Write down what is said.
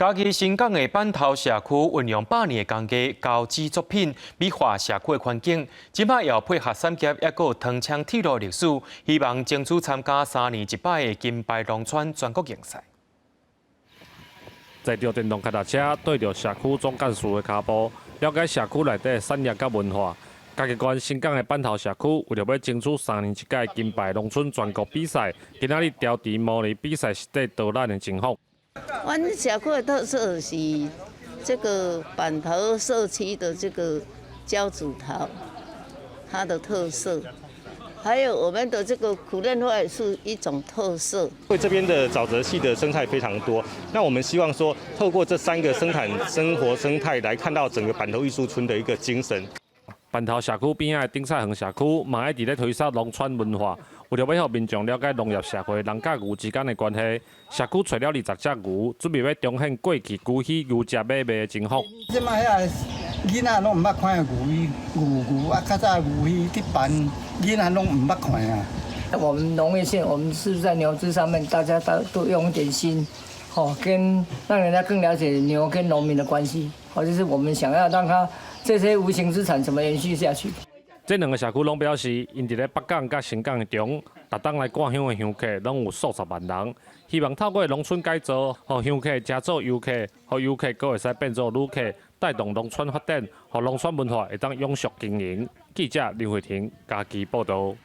嘉義伸港的板頭社區運用百年的工藝交織作品，美化社區的環境。這擺又配合產業，抑閣有糖廠鐵路歷史，希望爭取參加三年一擺的金牌農村全國競賽。坐著電動腳踏車，對著社區總幹事的跤步，了解社區內底的產業佮文化。嘉義縣伸港的板頭社區，為著欲爭取三年一屆金牌農村全國比賽，今仔日調查模擬比賽實地導覽的情況。阮社區的特色是這個板頭社區的這個交趾陶，它的特色，還有我們的這個苦楝花也是一種特色。因為這邊的沼澤系的生態非常多，那我們希望說透過這三個生產生活生態來看到整個板頭藝術村的一個精神。板頭社區邊仔的頂菜園社區，嘛一直咧推廣農村文化，為著欲予民眾了解農業社會人佮牛之間的關係，社區揣了20隻牛，準備欲重現過去牛墟牛食買賣的情況。這擺遐囡仔攏毋捌看過牛牛牛啊，較早牛墟去辦，囡仔攏毋捌看啊。我們農業縣，我們是在牛隻上面，大家都都用一點心，吼，跟讓人家更了解牛跟農民的關係，好，就是我們想要讓他這些無形資產怎麼延續下去。這兩个社區攏表示，𪜶佇咧北港佮伸港的中，逐冬來掛香的香客攏有數十萬人，希望透過農村改造，予香客成做遊客，予遊客閣會使變做旅客，帶動農村發展，予農村文化會當永續經營。記者林慧婷嘉義報導。